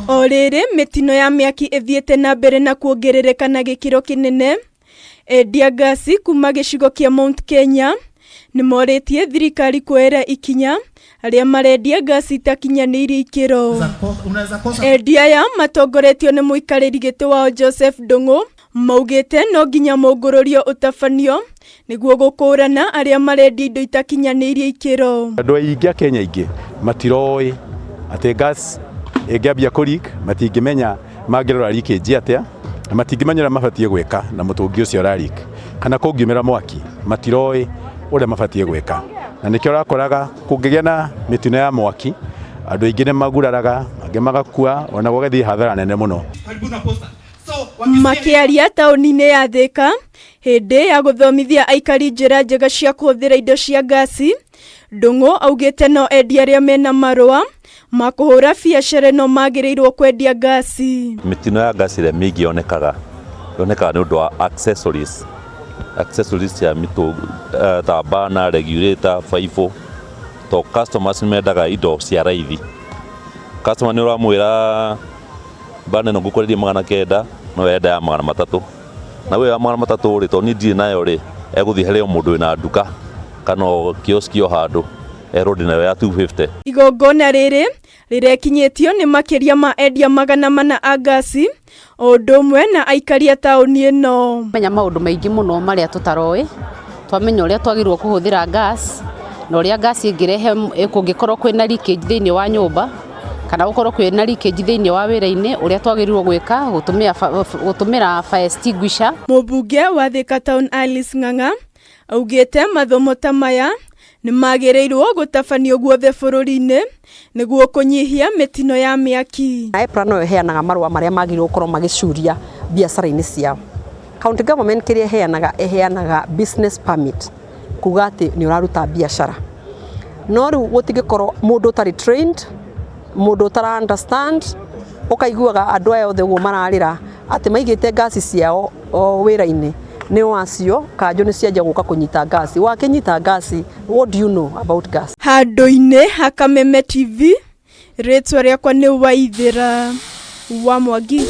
O rĩrĩ mĩtino ya mĩaki ĩthiĩte na mbere na kuongerereka na gĩkĩro kĩnene, endia ngasi kuma gĩcigo kĩa Mount Kenya nĩ morĩtie thirikari kuoera ikinya arĩa marendia ngasi itakinyanĩirie ikĩro. Endia aya matongoretio nĩ mũikarĩri gĩtĩ wao Joseph Ndung'u maugĩte no nginya mũngũrũrio ũtabanio nĩguo gũkũrana arĩa marendia indo itakinyanĩirie ikĩro. Andũ aingĩ a Kenya aingĩ matiroĩ atĩ gas ĩngĩambia kũ leak matingĩmenya mangĩrora leakage atĩa na matingĩmenya ũrĩa mabatiĩ gwĩka na mũtũngi ũcio ũra leak kana kũngiumĩra mwaki matiroĩ ũrĩa mabatiĩ gwĩka na nĩkĩo ũrakoraga kũngĩgĩa na mĩtino ya mwaki andũ aingĩ nĩ maguraraga angĩ magakua ona gũgathiĩ hathara nene mũno. Makĩaria taũni-inĩ ya Thĩka hĩndĩ ya gũthomithia aikari njĩra njega cia kũhũthĩra indo cia ngasi, Ndung'u augĩte no endia arĩa mena marũa ma kũhũra biacara ĩno magĩrĩirwo kwendia ngasi. Mĩtino ya ngasi ĩrĩa mĩingĩ yonekaga yonekaga nĩ ũndũ wa accessories accessories cia mĩtũ ta burner, regulator, baibũ to customers nĩ mendaga indo cia raithi. Customer nĩ ũramwĩra burner ĩno ngũkwenderia 900 no enda ya 300 na we ya 300 rĩ, tondũ niĩ ndirĩ nayo rĩ, egũthiĩ harĩ o mũndũ wĩna nduka kana o kioski o handũ erwo ndĩnayo ya 250. Igongona rĩrĩ rĩrekinyĩtio nĩ makĩria ma endia 400 a ngasi o ũndũ ũmwe na aikari a taũni ĩno. Menya maũndũ maingĩ mũno marĩa tũtaroĩ, twamenya ũrĩa twagĩrĩirwo kũhũthĩra gas na ũrĩa gas ĩngĩrehe kũngĩkorwo kwĩna leakage thĩinĩ wa nyũmba kana gũkorwo kwĩna leakage thĩinĩ wa wĩra-inĩ ũrĩa twagĩrĩirwo gwĩka gũtũmĩra fire extinguisher. Mũmbunge wa Thika Town Alice Ng'ang'a augĩte mathomo ta maya nĩ magĩrĩirwo gũtabanio guothe bũrũri-inĩ nĩguo kũnyihia mĩtino ya mĩaki. EPRA noyo ĩheanaga marũa marĩa magĩrĩirwo gũkorwo magĩcuria biacara-inĩ ciao. County government kĩrĩa ĩheanaga, ĩheanaga business permit kuga atĩ nĩ ũraruta biacara. No rĩu gũtingĩkorwo mũndũ ũtarĩ trained, mũndũ ũtara understand, ũkaiguaga andũ aya othe ũguo mararĩra atĩ maigĩte ngasi ciao o wĩra-inĩ nĩ o acio kanjũ nĩ cianjia gũka kũnyita ngasi. Wakĩnyita ngasi, what do you know about gas? Handũ-inĩ ha Kameme TV, rĩtwa rĩakwa nĩ Waithĩra wa Mwangi.